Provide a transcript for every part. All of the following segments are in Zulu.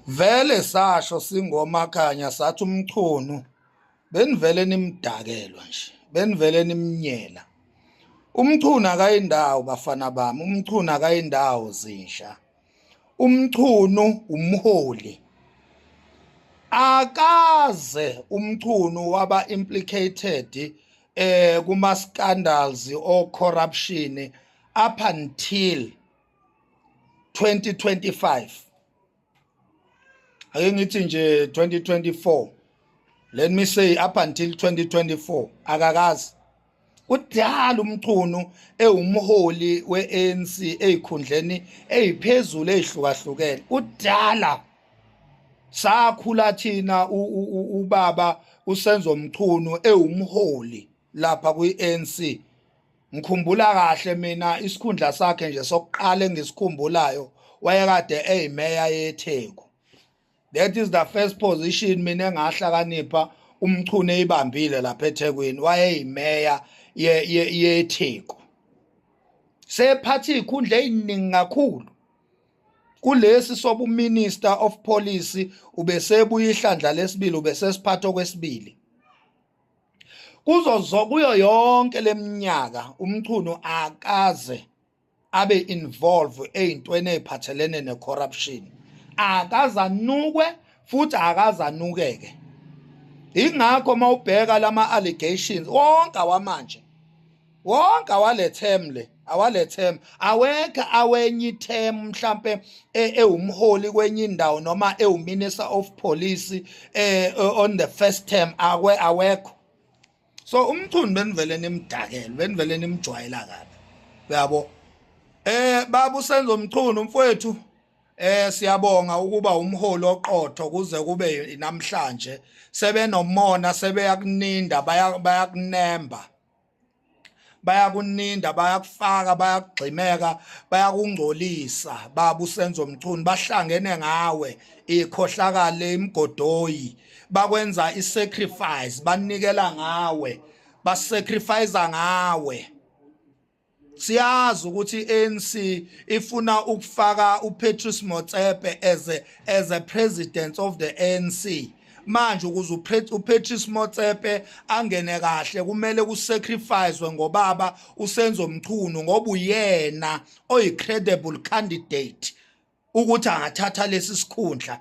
Vele sasho singomakhanya sathi uMchunu benivele nimdakelwa nje, benivele nimnyela. UMchunu akayindawo bafana bami, uMchunu akayindawo zinja. UMchunu umholi. Akaze uMchunu waba implicated kuma scandals o corruption up until 2025. Ake ngithi nje 2024, let me say up until 2024, akakazi. Kudala uMchunu ewumholi we-ANC ezikhundleni eziphezulu ezihlukahlukene. Kudala sakhula thina ubaba uSenzo Mchunu ewumholi lapha kwi-ANC. Ngikhumbula kahle mina isikhundla sakhe nje sokuqala engisikhumbulayo, wayekade eyimeya yeTheku. That is the first position mina engahlakanipha uMchunu eyibambile lapha eThekwini, wayeyimeya yeTheku. Sephatha izikhundla eziningi kakhulu. Kulesi sobu Minister of Police ubesebuya ihlandla lesibili, ubesesiphatha okwesibili. Kuzo kuyo yonke leminyaka uMchunu akaze abe involve eyintweni eziphathelene necorruption, akazanukwe futhi akazanukeke. Ingakho mawubheka lama allegations wonke awamanje, wonke awale term le, awale term, awekho awenye term mhlambe ewumholi kwenye indawo noma ewuminister of police on the first term, akwe awekho. So uMchunu benivele nimdakele, benivele nimjwayela kabi, uyabo. Baba uSenzo Mchunu mfowethu, siyabonga ukuba umholi oqotho kuze kube namhlanje. Sebenomona, sebeyakuninda, bayakunemba, bayakuninda, bayakufaka, bayakugximeka, bayakungcolisa baba uSenzo Mchunu. Bahlangene ngawe ikhohlakale imgodoyi, bakwenza isacrifice, banikela ngawe, basacrifice ngawe. Siyazi ukuthi iANC ifuna ukufaka uPatrice Motsepe as a president of the ANC. Manje ukuze uPatrice Motsepe angene kahle kumele kusacrificewe ngobaba uSenzo Mchunu, ngoba uyena oyi credible candidate ukuthi angathatha lesi sikhundla.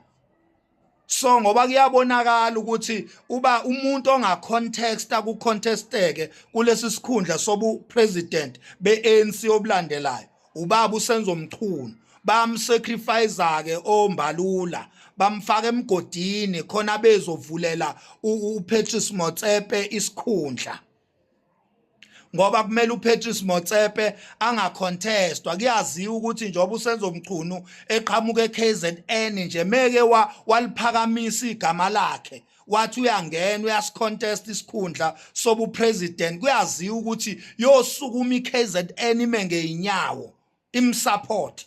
So ngoba kuyabonakala ukuthi uba umuntu ongacontesta kucontesteke kulesi sikhundla sobu president beANC obulandelayo ubaba uSenzo Mchunu, bamsacrifice ke oMbalula, bamfaka emgodini khona bezovulela uPatrice Motsepe isikhundla, ngoba kumele uPatrice Motsepe angacontestwa. Kuyaziwa ukuthi njengoba uSenzo Mchunu eqhamuka eKZN nje, meke waliphakamisa igama lakhe wathi uyangena uyasicontest isikhundla sobu president, kuyaziwa ukuthi yosukuma iKZN ime ngeenyawo imsupport.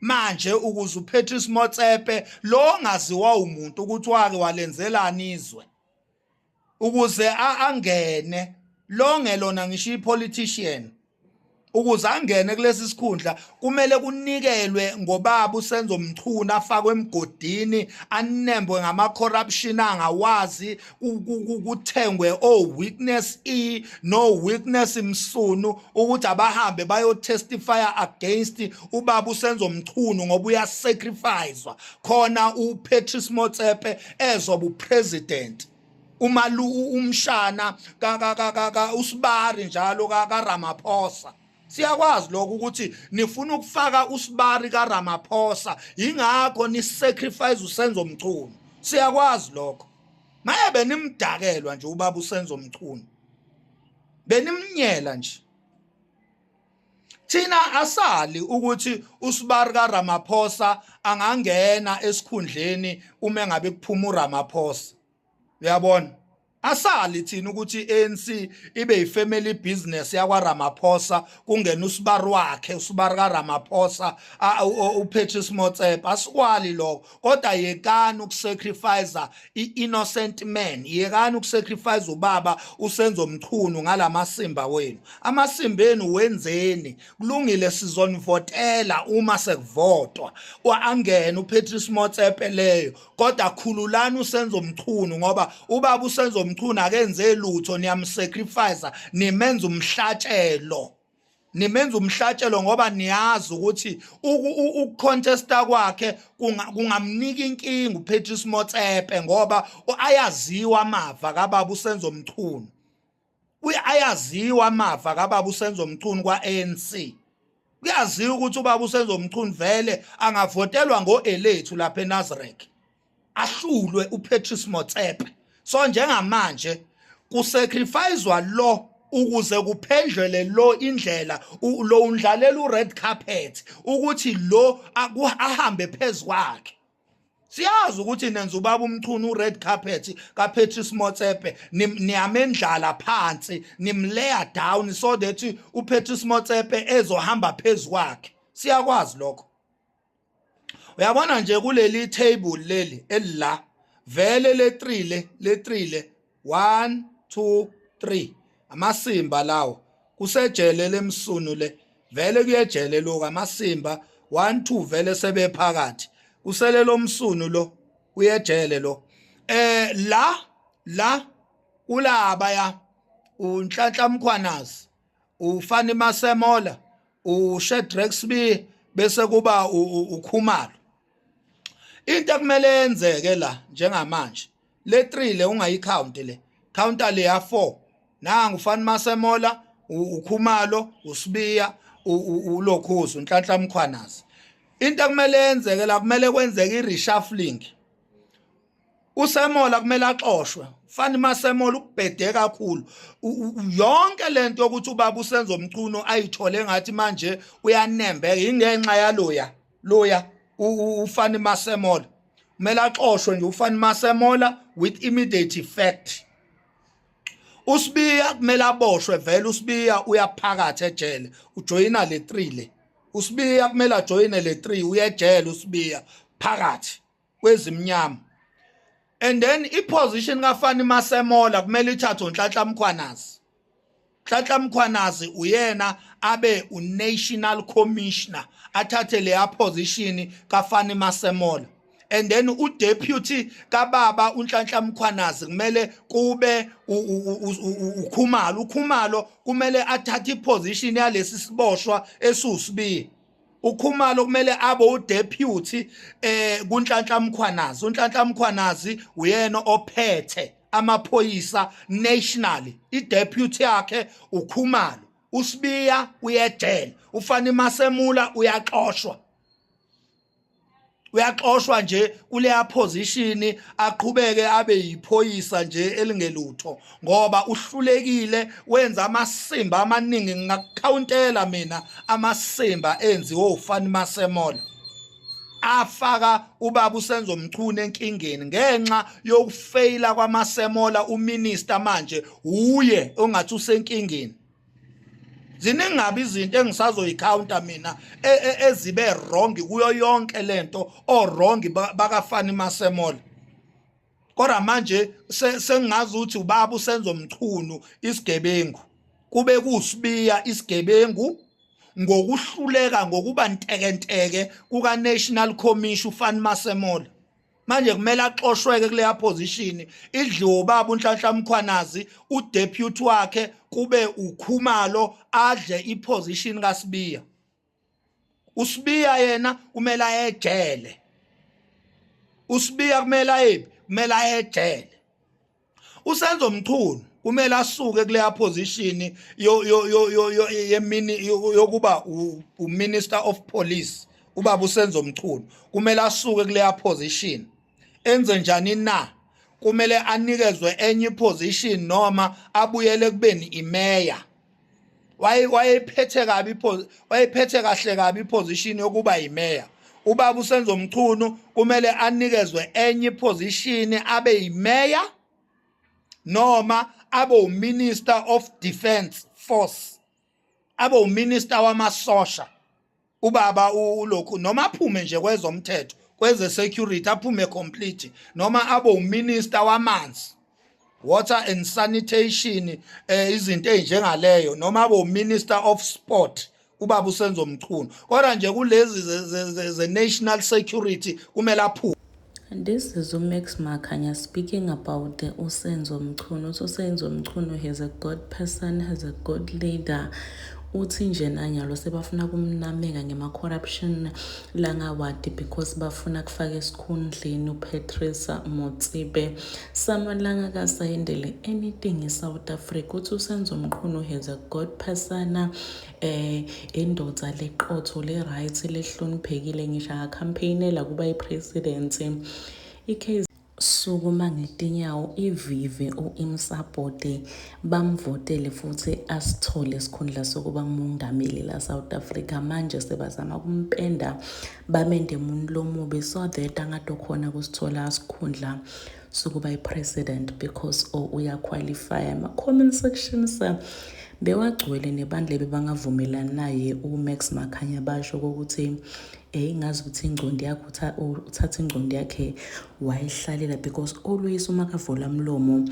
Manje ukuze uPatrice Motsepe lo ongaziwa umuntu ukuthi wake walenzelani izwe ukuze angene, longelona ngisho ipolitician, ukuze angene kulesi sikhundla kumele kunikelwe ngobaba uSenzo Mchunu, afakwe emgodini, anembwe ngama corruption angawazi, kuthengwe o witness E no witness Msunu ukuthi abahambe bayo testify against ubaba uSenzo Mchunu, ngoba uyasacrificewa khona uPatrice Motsepe ezoba upresident, umalu umshana ka ka ka ka usibari njalo ka Ramaphosa. Siyakwazi lokho ukuthi nifuna ukufaka usibari ka Ramaphosa, ingakho ni sacrifice uSenzo Mchunu. Siyakwazi lokho. Maye benimdakelwa nje ubaba uSenzo Mchunu, benimnyela nje. Thina asali ukuthi usibari kaRamaphosa angangena esikhundleni uma ngabe kuphuma uRamaphosa, uyabona. Asali thina ukuthi iANC ibe yifamily business yakwa Ramaphosa, kungena usibari wakhe, usibari ka Ramaphosa, uPatrice Motsepe. Asikwali lokho, kodwa yekani ukusacrifice i-innocent man, yekani ukusacrifice ubaba uSenzo Mchunu ngalamasimba wenu. Amasimba enu wenzeni? Kulungile, sizonivotela uma sekuvotwa, angene uPatrice Motsepe leyo, kodwa khululani uSenzo Mchunu, ngoba ubaba uSenzo Mchunu akenze lutho. Niyamsacrifice, nimenza umhlatshelo, nimenza umhlatshelo ngoba niyazi ukuthi ukucontesta kwakhe kungamnika inkinga uPatrice Motsepe, ngoba ayaziwa amava kababa uSenzo Mchunu. Ayaziwa amava kababa uSenzo Mchunu kwa-ANC. Kuyaziwa ukuthi ubaba uSenzo Mchunu vele angavotelwa ngo-elethu lapha eNazareth, ahlulwe uPatrice Motsepe. So njengamanje kusacrificewa lo ukuze kuphendlele lo indlela, lo undlalela ured carpet ukuthi lo ahambe phezukwakhe. Siyazi ukuthi nenza ubaba uMchunu ured carpet kaPatrice Motsepe, niyamendlala phansi, nimlaya down so that uPatrice Motsepe ezohamba phezukwakhe. Siyakwazi lokho. Uyabona nje kuleli table leli elila vele, le 3 le 3 le, 1 2 3, amasimba lawo kusejele lemsunu le, vele kuyejele lokho. Amasimba 1 2 vele sebephakathi, kusele lomsunu lo, uyejele lo. La la kulaba ya uNhlanhla Mkhwanazi, uFani Masemola, uShadrack Sibiya, bese kuba uKhumalo. Into ekumele yenzeke la njengamanje, le 3 le ungayicount, le counter le ya 4. Nangu uFani Masemola, uKhumalo, uSibiya, ulokhuza uNhlanhla Mkhwanazi. Into ekumele yenzeke la, kumele kwenzeke i-reshuffling. USemola kumele axoshwe. Fani Masemola ukubhede kakhulu. Yonke lento yokuthi ubaba uSenzo Mchunu ayithole ngathi manje uyanembeka ingenxa yaloya loya uFani Masemola. Kumele axoshwe nje uFani Masemola with immediate effect. USibiya kumele aboshwe vele. USibiya uyaphakathi ejele, ujoyina le 3 le. USibiya kumele ajoyine le 3, uyejele uSibiya phakathi kwezimnyama. And then iposition kaFani Masemola kumele ithathwe uNhlanhla Mkhwanazi. Nhlanhla Mkhwanazi uyena abe unational commissioner, athathe leya position kaFani Masemola. And then udeputy kababa uNhlanhla Mkhwanazi kumele kube uKhumalo. UKhumalo kumele athathe iposition yalesi siboshwa esusibiya. UKhumalo kumele abe udeputy kuNhlanhla Mkhwanazi. UNhlanhla Mkhwanazi uyena ophethe amaphoyisa nationally, ideputy yakhe uKhumalo. USibiya uyejele, uFani Masemula uyaxoshwa, uyaxoshwa nje kuleya position, aqhubeke abe yiphoyisa nje elingelutho ngoba uhlulekile, wenza amasimba amaningi. Ngingakukhawuntela mina amasimba enziwe uFani Masemola afaka ubaba uSenzo Mchunu enkingeni ngenxa yokufeyila kwaMasemola. Uminister manje uye ongathi usenkingeni. Ziningi ngabe izinto engisazoyicounta mina ezibe wrong kuyo yonke lento, o wrong bakaFani Masemola, kodwa manje sengingazi ukuthi ubaba uSenzo Mchunu isigebengu, kube kuSibiya isigebengu ngokuhluleka, ngokuba ntekenteke kuka National Commission uFani Masemola. Manje kumele axoshweke kuleya position, idliwe ubaba uNhlanhla Mkhwanazi, udeputy wakhe kube uKhumalo, adle iposition kaSibiya. USibiya yena kumele ayejele. USibiya kumele ayephi? Kumele ayejele. USenzo Mchunu kumele asuke kuleya position yo yo yo yo yemini yokuba uminister of police. Ubaba uSenzo Mchunu kumele asuke kuleya position. Enze njani na? Kumele anikezwe enye position noma abuyele kubeni imeya. Wayephethe kabi, wayephethe kahle kabi iposition yokuba yimeya. Ubaba uSenzo Mchunu kumele anikezwe enye iposition, abe yimeya. Noma abe uminister of defense force, abe uminister wamasosha ubaba ulokhu, noma aphume nje kwezomthetho, kweze security, aphume complete, noma abe uminister wamanzi, water and sanitation, izinto ezinjengaleyo, noma abe uminister of sport ubaba uSenzo Mchunu. Kodwa nje kulezi ze national security kumele aphume. This is uMax Makhanya speaking about the uSenzo Mchunu. So uSenzo Mchunu has a good person, has a good leader. Uthi nje nanyalo sebafuna kumnameka ngema-corruption langawadi because bafuna kufaka esikhundleni uPatrice Motsepe, someone langakasayendele anything eSouth Africa. Uthi uSenzo Mchunu has a good person, indoda leqotho, le-right, lehloniphekile, ngisho angacampaignela kuba i-president. I-case sukuma ngetinyawo ivive uimsupporte, bamvotele futhi asithole isikhundla sokuba ngumongameli la South Africa. Manje sebazama kumpenda, bamende umuntu lomubi so that angatokhona kusithola sikhundla sokuba i-president because oh, uyaqualify. Ama-comment sections bewagcwele nebandla bebangavumelani naye uMax Makhanya, basho ukuthi ingazi ukuthi ingcondo yakhe uthatha ingcondo yakhe wayihlalela because always uma kavula umlomo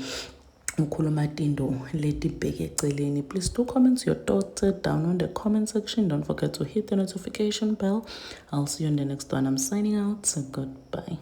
ukhuluma tinto letibheke eceleni. Please do comment your thoughts down on the comment section. Don't forget to hit the notification bell. I'll see you in the next one. I'm signing out. So goodbye.